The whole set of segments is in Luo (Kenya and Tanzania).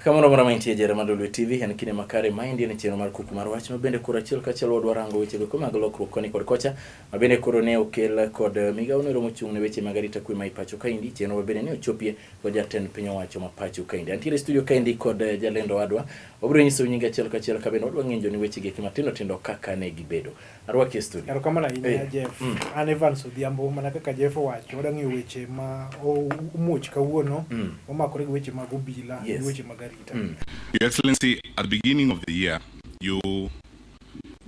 Kamoro amora ma intie jera mar Lolwe TV en kinde makare ma endi en chenro mar kuku mar wach ma bende koro achiel kachiel wadwa rango weche go mag lokruok koni kod kocha ma bende koro ne okel kod migawo nero mochung' ne weche mag arita kwe ma e pacho kaendi chenro ma bende ne ochopie kod jatend piny owacho ma pacho kaendi. Antiere e studio kaendi kod jalendo wadwa wabiro nyisou nyinge achiel kachiel ka bende wadwa ng'injo ni weche gi eki matindo tindo kaka ne gibedo. Arwaki e studio. Erokamano ahinya Jeff. An Evans Odhiambo, mana kaka Jeff owacho, wadwa ng'iyo weche ma omuoch kawuono omakore gi weche mag obila gi weche mag arita. Your Excellency, at the beginning of the year, you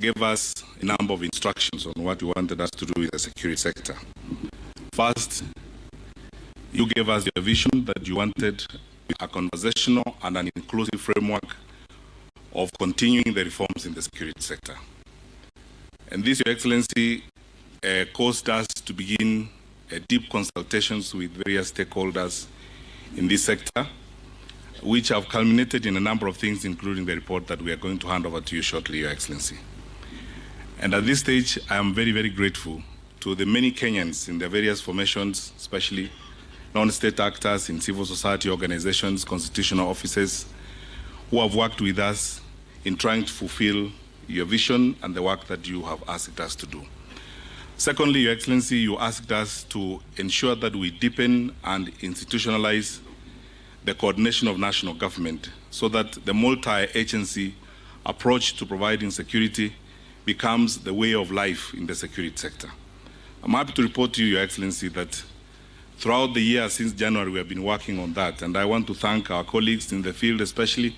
gave us a number of instructions on what you wanted us to do in the security sector. First, you gave us your vision that you wanted a conversational and an inclusive framework of continuing the reforms in the security sector. And this, Your Excellency, caused us to begin deep consultations with various stakeholders in this sector, which have culminated in a number of things, including the report that we are going to hand over to you shortly, Your Excellency. And at this stage, I am very, very grateful to the many Kenyans in the various formations, especially non-state actors in civil society organizations, constitutional offices, who have worked with us in trying to fulfill your vision and the work that you have asked us to do. Secondly, Your Excellency, you asked us to ensure that we deepen and institutionalize the coordination of national government so that the multi-agency approach to providing security becomes the way of life in the security sector. I'm happy to report to you, Your Excellency, that throughout the year since January, we have been working on that. And I want to thank our colleagues in the field, especially,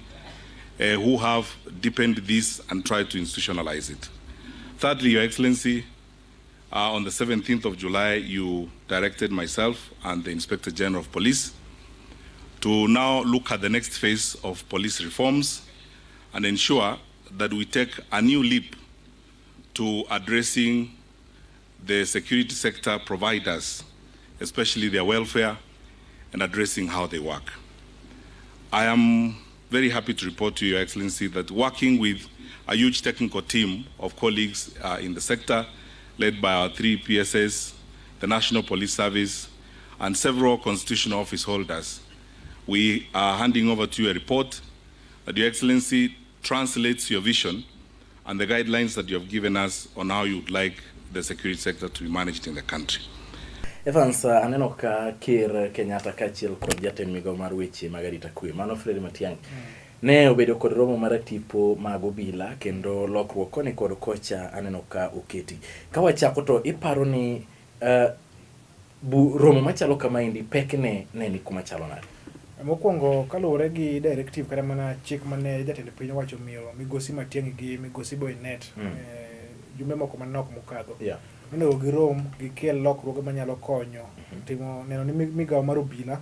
who have deepened this and tried to institutionalize it. Thirdly, Your Excellency, on the 17th of July, you directed myself and the Inspector General of Police to now look at the next phase of police reforms and ensure that we take a new leap to addressing the security sector providers, especially their welfare, and addressing how they work. I am very happy to report to Your Excellency that working with a huge technical team of colleagues in the sector, led by our three PSS, the National Police Service, and several constitutional office holders, we are handing over to you a report that Your Excellency translates your vision and the guidelines that you have given us on how you would like the security sector to be managed in the country. Evans, aneno ka Ker Kenyatta kaachiel kod jatend migawo mar weche mag arita kwe mano Fred Matiang'i ne obedo kod romo mar tipo mag obila kendo lokruok koni kod kocha aneno ka oketi. Ka wachako to iparo ni romo machalo kamaendi pekne ne ni kuma chalo nade? Mokwongo kaluwore gi directive kata mana chik mane jatend piny owacho omiyo migosi Matiang'i gi migosi Boinnet jumbe moko manok mokadho. Onego girom gikel lokruoge manyalo konyo timo neno ni migawo mar obila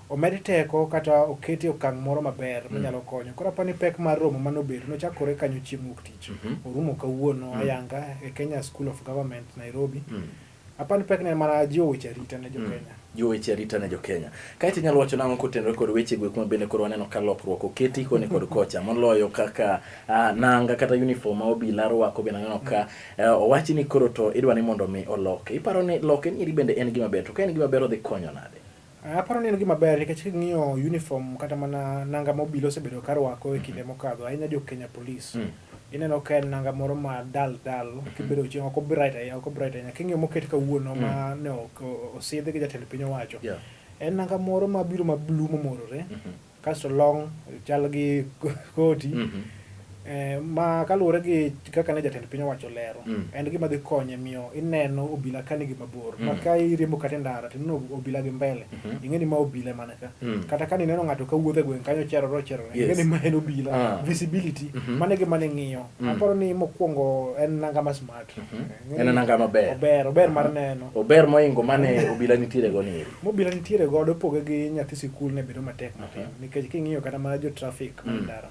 omed teko kata oketi okang' moro maber manyalo konyo. Koro apani pek mar romo manobedo nochakore kanyo chieng' wuok tich. Orumo kawuono ayanga e Kenya School of Government Nairobi. Apani pek ne mana jiwo weche arita ne jo Kenya. Jiwo weche arita ne jo Kenya. Kaeto inyalo wacho nang'o kotenore kod weche go kuma bende koro waneno ka lokruok oketi koni kod kocha moloyo kaka nanga kata uniform ma obila rwako bende aneno ka owachi ni koro to idwa ni mondo mi oloke. Iparo ni loke ni bende en gima ber to ka en gima ber odhi konyo nade? Aparo ni en gima ber nikech king'iyo uniform kata mana nanga ma obila osebedo ka rwako e kinde mokadho ahinya jo Kenya Police. Ineno ka en nanga moro ma dal dal kibedo chieng' ok bright ahinya ok bright ahinya. King'iyo moket kawuono ma ne ok osidh gi jatend piny owacho. En nanga moro ma biro ma blue momorore kasto long chal gi koti. Ma kaluwore gi kaka ne jatend piny owacho lero en gima dhi konye miyo ineno obila ka nigi mabor ma ka iriembo kata e ndara to ineno obila gi mbele ing'e ni ma obila mana ka kata ka nineno ng'ato ka wuotho e gweng' kanyo cherore ocherore ing'e ni ma en obila visibility mano e gima ne ng'iyo aparo ni mokwongo en nanga ma smart En nanga maber. Ober, ober mar neno. Ober moingo mane obila nitiere go ni eri. Mobila nitiere godo poge gi nyathi sikul ne bedo matek matin nikech king'iyo kata mana jo traffic mar ndara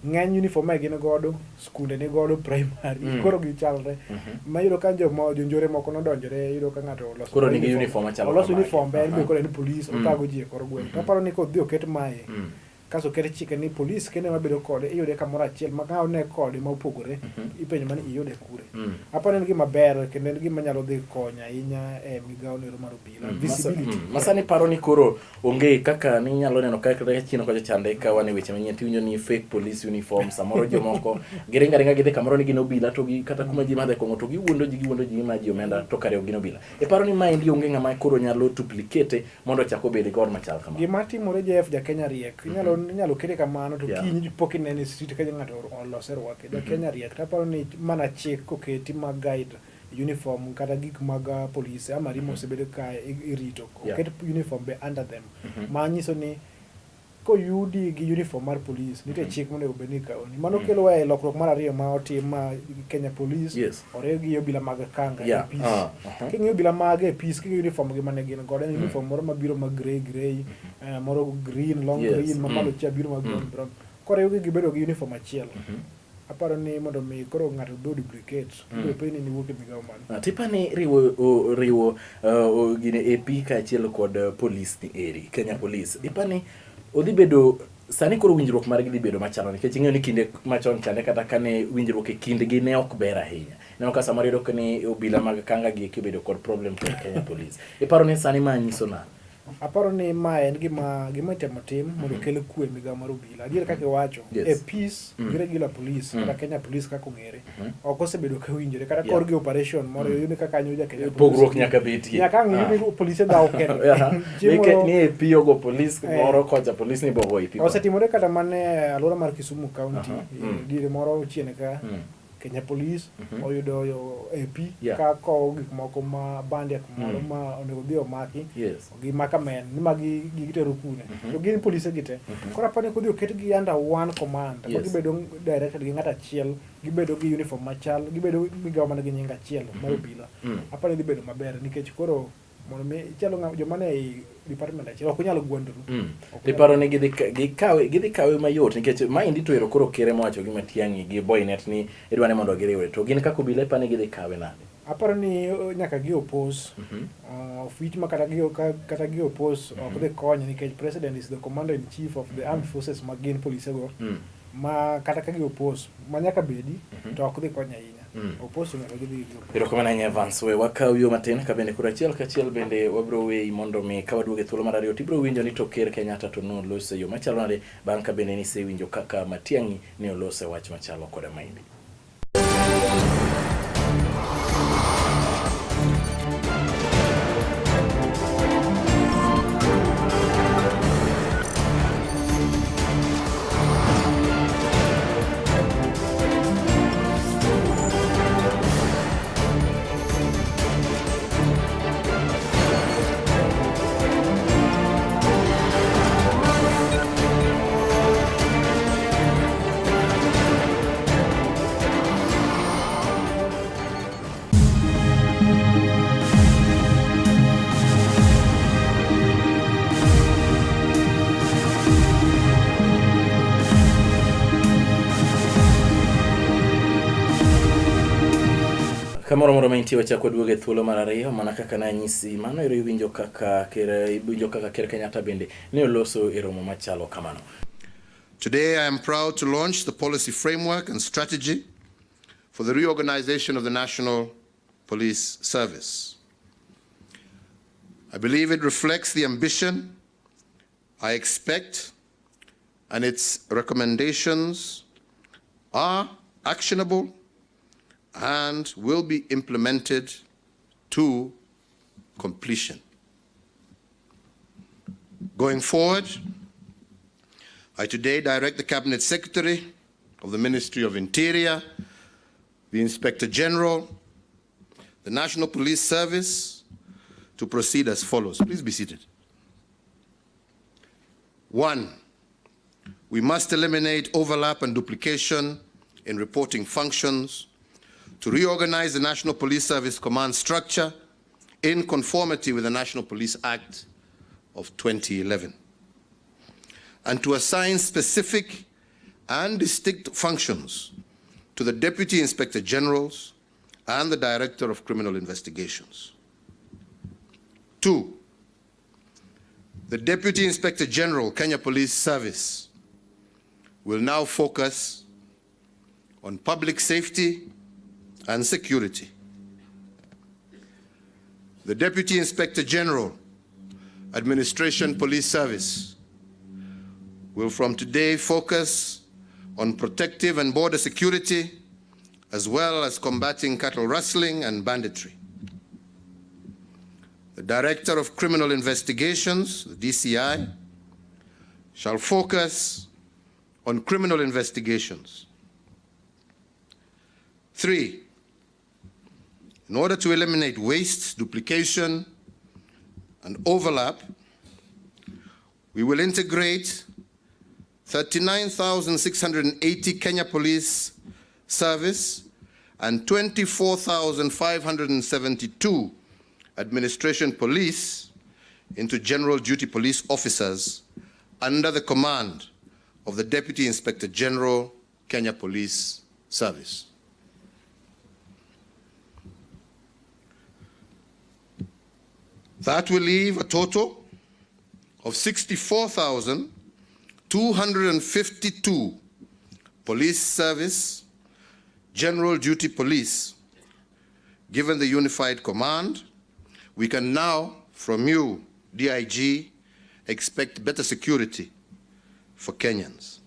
ng'eny uniform ma gin godo skunde ni godo primary koro gichalre ma iyudo ka jomo jonjore moko nodonjore iyudo ka ng'ato oloso Koro nigi uniform machalo oloso kamagi. uniform be en be koro en police othago ji e kor gweng' to aparo ni kodhi oket mae. Kasto oket chike ni polis kende ema bedo kode, iyude kamoro achiel ma ng'a one kode ma opogore, ipenjo mana ni iyude kure. Aparo ni en gima ber kendo en gima nyalo dhi konyo ahinya e migawo nero mar obila. Visibility. Masani paro ni koro onge kaka ninyalo neno kaka kata chien kocha chande ka wan e weche manyien tiwinjo ni fake police uniform samoro jomoko giringo aringa gidhi kamoro ni gin obila to gi kata kuma ji madhe kong'o to giwuondo ji giwuondo ji gima ji omenda to kare ok gin obila. Iparo ni maendi onge ng'ama koro nyalo duplicate mondo ochak obed god machal kama. Gima timore JF ja Kenya riek. Inyalo inyalo kete kamano to kiny pok inene e street ka ng'ato olose rwake. Ja Kenya riek. To aparo ni mana chik koketi ma guide uniform kata gik mag polise ama rimo osebedo ka irito. Oket uniform be under them. Ma nyiso ni koyudi gi uniform mar polis nitie chik monego bed ni ikawoni. Mano kelowa e lokruok mar ariyo ma otim ma Kenya Police oriw gi obila mag kanga APs. King'iyo obila mag APs, king'iyo uniform gi mane gin godo, en uniform moro mabiro ma grey grey, moro green, long green, ma malo cha biro ma brown brown. Koriwgi gibedo gi uniform achiel. Aparo ni mondo mi koro ng'ato do duplicate, ibiro penji ni niwuok e migawo mane. Tipani riwo riwo gine AP kaachiel kod polis ni eri, Kenya Police. Ipani odhi bedo sani koro winjruok margi dhi bedo machalo nikech ing'eyo ni kinde machon chande kata kane winjruok e kindgi ne ok ber ahinya. Ineno ka samoro iyudo ni obila mag kanga gi eki obedo kod problem kod Kenya Police. Iparo ni sani ma nyiso nang'o? Aparo ni ma en gima itemo tim mondo okel kwe e migawo mar obila. Adier kaka iwacho, e peace gi regular police kata Kenya Police kaka ong'ere, ok osebedo ka winjore kata korgi operation moro iyudo ka kanyo ja Kenya Police Pogruok nyaka betie. Nyaka ang' iyud ni polise dhawo kendgi. Chieng' moro Ni AP ogo police moro kocha police ni bogo AP. Osetimore kata mana e alwora mar Kisumu County, diere moro chien ka. Kenya Police oyudo yo AP ka kowo gik moko ma bandia kumoro ma onego odhi omaki gi maka men ni magi gitero kune to gin polise gi te. Koro aparo ni kodhi oketgi under one command ma gibedo directed gi ng'ato achiel, gibedo gi uniform machal, gibedo migawo mana gi nying achiel mar obila. Aparo ni dhi bedo maber nikech koro mondo mi ichalo ng'a joma ne ei department achiel ok unyal gwandoru. Ok unyal Iparo ni gidhi kawe mayot nikech maendi to ero koro ker ema owacho gi Matiang'i gi Boynet ni idwa ni mondo giriwre to gin kaka obila iparo ni gidhi kawe nade? Aparo ni nyaka gi oppose. Of which ma kata gi oppose ok dhi konyo nikech president is the commander in chief of the armed forces ma gin polise go. Ma kata ka gi oppose ma nyaka bedi to ok dhi konyo ahinya. Oppose nyaka gidhi gi oppose. Erokamano ahinya Evans, we wakaw yo matin ka bende koro achiel kachiel bende wabiro weyi mondo mi ka waduogo e thuolo mar ariyo tibiro winjo ni to Ker Kenyatta to noloso e yo machalo nade bang' ka bende nisewinjo kaka Matiang'i ne oloso e wach machalo koda maendi. Kamoro moro ma intie wachak waduogo e thuolo mar ariyo mana kaka nanyisi mano ero iwinjo kaka ker Kenyatta bende ne oloso e romo machalo kamano. Today I am proud to launch the policy framework and strategy for the reorganization of the National Police Service. I believe it reflects the ambition I expect, and its recommendations are actionable and will be implemented to completion. Going forward, I today direct the Cabinet Secretary of the Ministry of Interior, the Inspector General, the National Police Service to proceed as follows. Please be seated. 1, we must eliminate overlap and duplication in reporting functions, to reorganize the National Police Service command structure in conformity with the National Police Act of 2011, and to assign specific and distinct functions to the Deputy Inspector Generals and the Director of Criminal Investigations. 2, the Deputy Inspector General, Kenya Police Service, will now focus on public safety and security. The Deputy Inspector General, Administration Police Service, will from today focus on protective and border security, as well as combating cattle rustling and banditry. The Director of Criminal Investigations, the DCI, shall focus on criminal investigations. 3, in order to eliminate waste, duplication, and overlap, we will integrate 39,680 Kenya Police Service and 24,572 Administration Police into General Duty Police officers under the command of the Deputy Inspector General, Kenya Police Service. That will leave a total of 64,252 police service, general duty police. Given the unified command, we can now, from you, DIG, expect better security for Kenyans.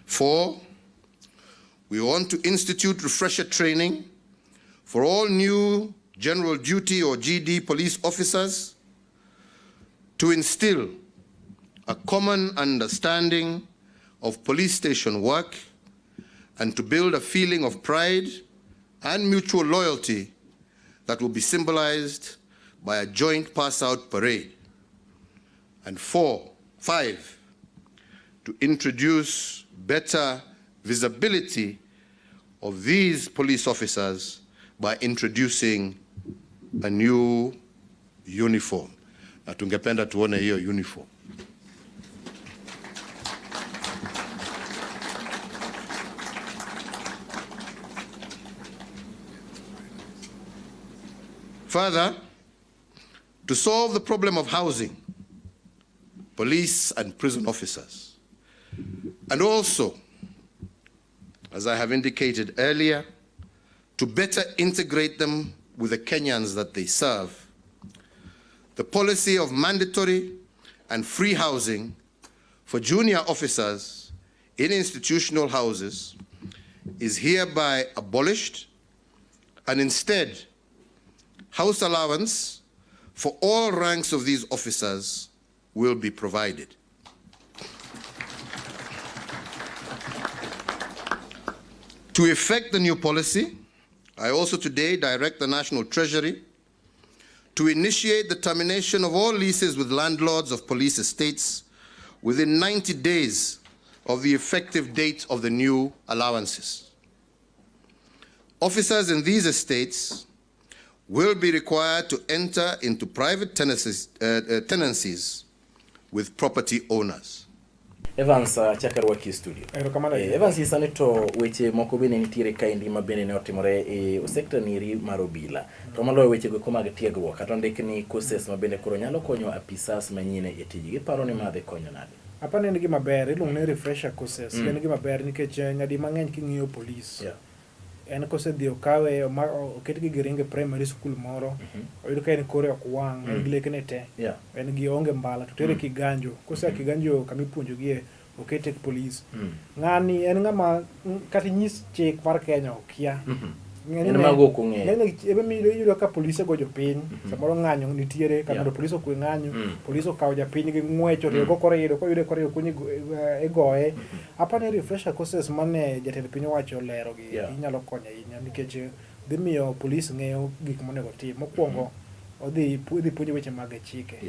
4, we want to institute refresher training for all new general duty or GD police officers to instill a common understanding of police station work and to build a feeling of pride and mutual loyalty that will be symbolized by a joint pass-out parade. And 5, to introduce better visibility of these police officers by introducing a new uniform. Na tungependa tuone hiyo uniform. Further, to solve the problem of housing, police and prison officers, and also, as I have indicated earlier, to better integrate them with the Kenyans that they serve, the policy of mandatory and free housing for junior officers in institutional houses is hereby abolished, and instead, house allowance for all ranks of these officers will be provided. To effect the new policy, I also today direct the National Treasury to initiate the termination of all leases with landlords of police estates within 90 days of the effective date of the new allowances. Officers in these estates will be required to enter into private tenancies with property owners. Evans, chaka rwaki e studio. Erokamano ahinya. Evans, sani to weche moko bende nitiere kaendi ma bende ne otimore e sekta niri mar obila. To moloyo weche go eko mag tiegruok kata ondik ni courses ma bende koro nyalo konyo apisas manyien e tijgi. Iparo ni ma dhi konyo nade? Apani en gima ber, iluongo ni refresher courses. En gima ber nikech nyadi mang'eny king'iyo police. En kosedhi okawe, oketgi giringo e primary school moro, oyud ka en kore ok wang', en gi lekene te. En gi onge mbala, to tere Kiganjo. Kosea Kiganjo kama ipuonjogie, okete e police. Ng'ani en ng'ama kata inyis chik mar Kenya okia. Ng'enyne En mago ok ong'eyo. Ng'enyne ema miyo iyudo ka polise go jopiny, samoro ng'anyo nitiere, kar mondo polise okwe ng'anyo, polise okawo japiny gi ng'wech, oringo korido, koyude korido kunyo igoye. Apani refresher courses mane jatend piny owacho olero gi, inyalo konyo ahinya nikech dhi miyo polis ng'eyo gik monego otim. Mokwongo, idhi puonje weche mag chike.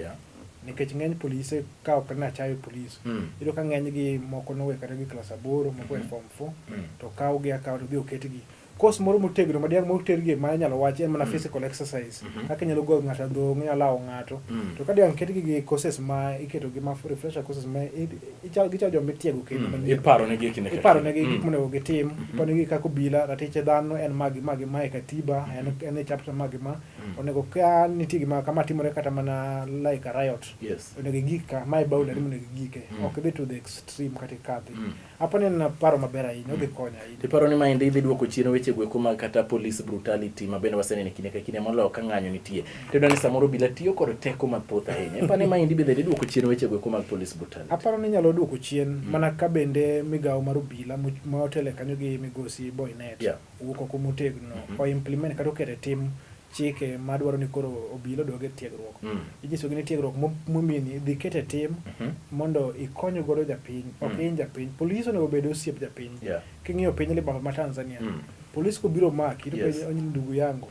Nikech ng'eny polise ka ok ni achayo polis, iyudo ka ng'eny gi moko nowe kata gi klas 8, moko e form 4, to kaw gi akawa to dhi oketgi. Course moro motegno ma diang' motergie ma inyalo wachi en mana physical exercise. Kaka inyalo goyo ng'ato adhong', inyalo lawo ng'ato. To ka diang' ketgi gi courses ma iketo gi ma refresher courses ma ichal gichal joma itiego kendo manyien. Iparo negi e kinde ka Iparo kinde. negi gik monego gitim, iparo negi kaka obila, ratiche dhano en ma gi ma gi ma e katiba, en e chapter ma gi ma. Onego ka nitie gima kama timore kata mana like a riot. Onego igik ka, mae boundary monego igike. Ok idhi to the extreme kata ikadhi. Aparo ni en paro maber ahinya, odhi konyo ahinya. Iparo ni maendi idhi duoko chien weche goeko mag kata police brutality ma bende waseneno e kinde ka kinde moloyo ka ng'anyo nitie. Tiyudo ni samoro obila tiyo kod teko mathoth ahinya. Iparo ni maendi bende dhi duoko chien weche goeko mag police brutality? Aparo ni nyalo duoko chien mana ka bende migawo mar obila ma otele kanyo gi migosi Boynet owuok oko motegno, o implement kata oketo e tim chike madwaro ni koro obila odog e tiegruok. Inyisogi ni tiegruok momini dhi ket e tim mondo ikony godo japiny, ok ihiny japiny. Polis onego obed osiep japiny. King'iyo piny libamba ma Tanzania, polis kobiro maki to penjo ni ndugu yangu,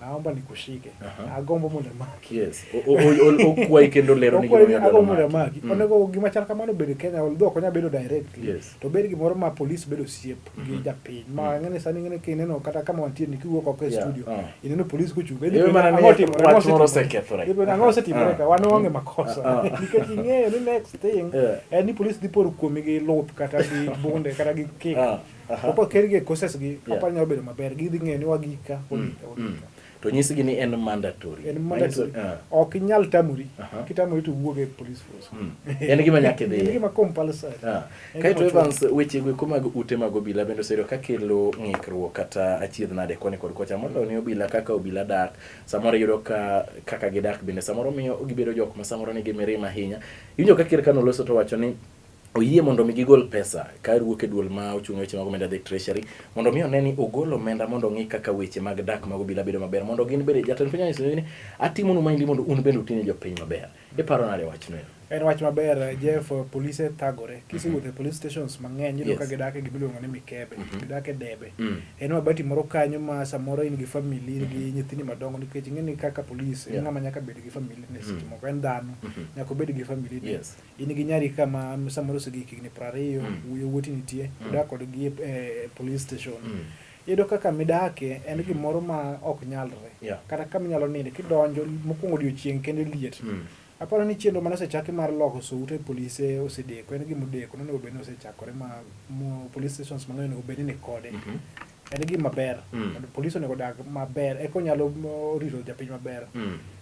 naomba nikushike. Agombo mondo amaki. Yes. Okwayi kendo lero ni Okwayi ni agombo mondo amaki. Onego gima chal kamano obed Kenya, although ok onyal bedo directly. To obed gimoro ma polis bedo osiep gi japiny. Ma ng'eni sani ng'eni kineno kata kama wantie ni kiwuok oko e studio, ineno polis kochung'. Iwe mana ni Ang'o otimore? wach Ang'o moro osetimore? osekethore. Ibe, ang'o osetimore ka? Wan waonge makosa. Nikech ing'eyo ni next thing en ni polis dhi poro kuomi gi luth kata gi bunde kata gi kick. Opo kel gi e courses gi, aparo nyalo bedo maber. Gidhi ng'eyo ni wagik ka, wagik ka, wagik ka. To nyisgi ni en mandatory. En mandatory. Manyiso, Ok inyal tamori. Kitamori to wuog e police force. En gima nyaka idhiye. En gima compulsory. En Kaeto gima Evans, weche go eko mag ute mag obila bende osebedo ka kelo ng'ikruok kata achiedh nade koni kod kocha. Moloyo ni obila kaka obila dak, samoro iyudo ka kaka gidak bende samoro miyo gibedo jok ma samoro nigi mirima ahinya. Iwinjo ka ker kane oloso to owacho ni oyie mondo mi gigol pesa ka wuok e duol ma ochung' ne weche mag omenda the treasury mondo mi one ni ogol omenda mondo ong'i kaka weche mag dak mag obila bedo maber mondo gin bende jatend piny onyiso ni atimonu maendi mondo un bende utine jopiny maber. Iparo nade wachno ero? En wach maber Jeff, polise thagore. Kisewuotho e police stations mang'eny iyudo ka gidak e gima iluongo ni mikebe, gidak e debe. En mabati moro kanyo ma samoro in gi family, in gi nyithindi madongo nikech ing'e ni kaka police en ng'ama nyaka bed gi family ne seche moko en dhano, nyaka obed gi family ne. In gi nyari ka ma samoro osegik higni 20, yawuoti nitie, udak kodgi e police station. Iyudo kaka midake en gimoro ma ok nyalre. Kata kama inyalo ninde, kidonjo mokwongo odiochieng' kende liet. Aparo ni chenro mane osechaki mar loso ute polise osedeko, en gima odeko, nonego bed ni osechakore ma police stations mang'eny onego bed ni nikode. En gima ber, mondo polis onego odag maber, eka onyalo rito japiny maber.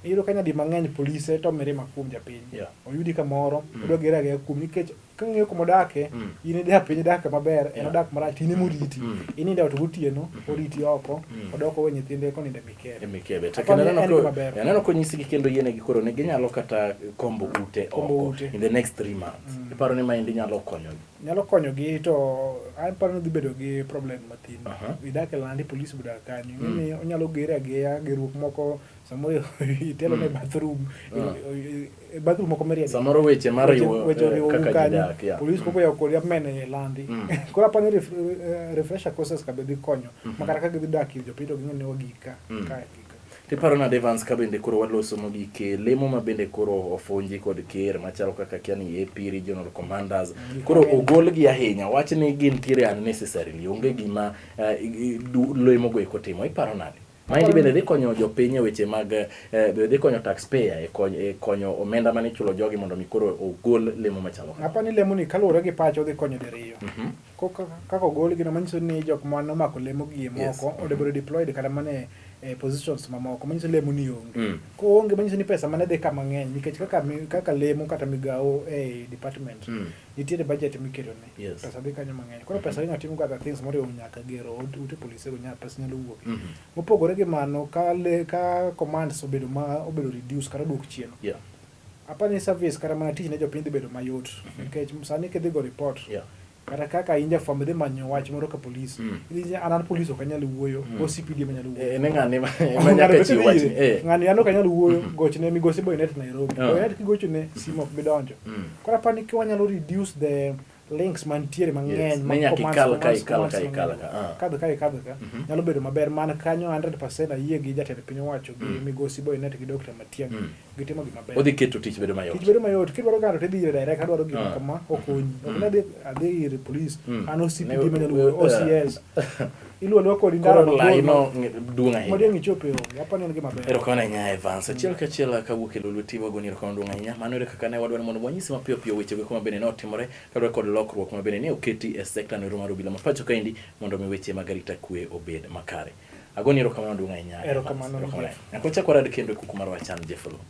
Iyudo ka nyadi mang'eny polise to mirima kuom japiny. Oyudi kamoro, odwa gere agera kuom nikech kang'iyo kuma odake, in japiny idak maber, en odak marach, to in ema oriti. Inindo e ot gotieno, oriti oko, odok owe nyithinde konindo e mikebe. E mikebe. To Aparo kendo ni en gima ber. aneno konyisgi kendo yienegi koro ni ginyalo kata kombo ute Kombo oko ute. in the next 3 months. Iparo ni maendi nyalo konyogi? Nyalo konyogi to aparo ni dhi bedo gi problem mathin. Idak e landi, polis be odak kanyo. Ing'e ni onyalo gere ageya, gerruok moko samoro itelo ne bathroom, e bathroom moko mirieny. Samoro weche mar riwo, Weche oriwo kaka ji kanyo. dak, yeah. Polis koko yawo kodi amene e landi. Koro aparo ni refresher courses ka be dhi konyo. Ma kata ka gidhi dak ir jopiny to ging'e ni wagik ka, kae gik ka. Tiparo nade Evans ka bende koro waloso mogik e lemo ma bende koro ofunji kod ker machalo kaka kia ni AP regional commanders koro ogolgi ahinya wach ni gintiere unnecessarily onge gima lemo go eko timo iparo nade? Maendi bende dhi konyo jopiny e weche mag be dhi konyo taxpayer e konyo omenda mane ichulo jogi mondo mi koro ogol lemo machalo kama. Apani lemo ni kaluwore gi pacha odhi konyo diriyo. Kaka ogol gi no manyiso ni jok mane omako lemo gi moko onego bedo deployed kata mana e positions mamoko manyiso lemo ni onge. Koonge manyiso ni pesa mane dhi kama ng'eny nikech kaka lemo kata migawo e department nitiere budget miketo ne. Pesa dhi kanyo mang'eny. Koro pesa inyalo timo other things moriwo nyaka gero ute polise go nyaka pesa nyalo wuok. Mopogore gi mano ka commands obedo ma obedo reduce kata oduok chien. Apani service kata mana tich ne jopiny dhi bedo mayot nikech sani kidhi go report kata kaka in jafwambo idhi manyo wach moro ka polis. Idhi an polis ok anyal wuoyo, OCPD ema nyalo wuoyo. Ne ng'ani ma nyaka chiw wach ni, Ng'ani an ok anyal wuoyo, gochne migosi Boynet Nairobi. Boynet kigochone simu ok bi donjo. Koro apani ka wanyalo reduce the links mantiere mang'eny ma Ne nyaka commands, ikal ka, commands, ikal ka, commands ikal mang'eny. ka, ah. Kadho ka, ikadho ka. Nyalo bedo maber man kanyo 100% ayie gi jatend piny owacho gi migosi Boynet gi Dr. Matiang'i. Gitimo gima ber. Odhi keto tich bedo mayot. Tich bedo mayot. Kidwaro ng'ato tidhi ire direct, adwaro gima kama, okonyi. Ok ni adhi ire police, an OCPD manyalo wuoyo, OCS. Iluwo aluwa kodi ndara Koro mabor lai ma- no duong' ahinya. ma dang' ichop e onge. Apani en gima ber. Erokamano ahinya Evans. Achiel kachiel kawuok e Lolwe TV wagoni erokamano duong' ahinya. Mano ere kaka ne wadwaro mondo wanyisi mapiyo piyo weche go ma bende ne otimore kaluwore kod lokruok ma bende ne oketi e sekta noero mar obila ma pacho kaendi mondo mi weche mag arita kwe obed makare. Agoni erokamano duong' ahinya. Evans. Erokamano, Erokamano Jeff. ahinya. Nyaka wachak warad kendo e kuku mar wach an Jeff Oloo.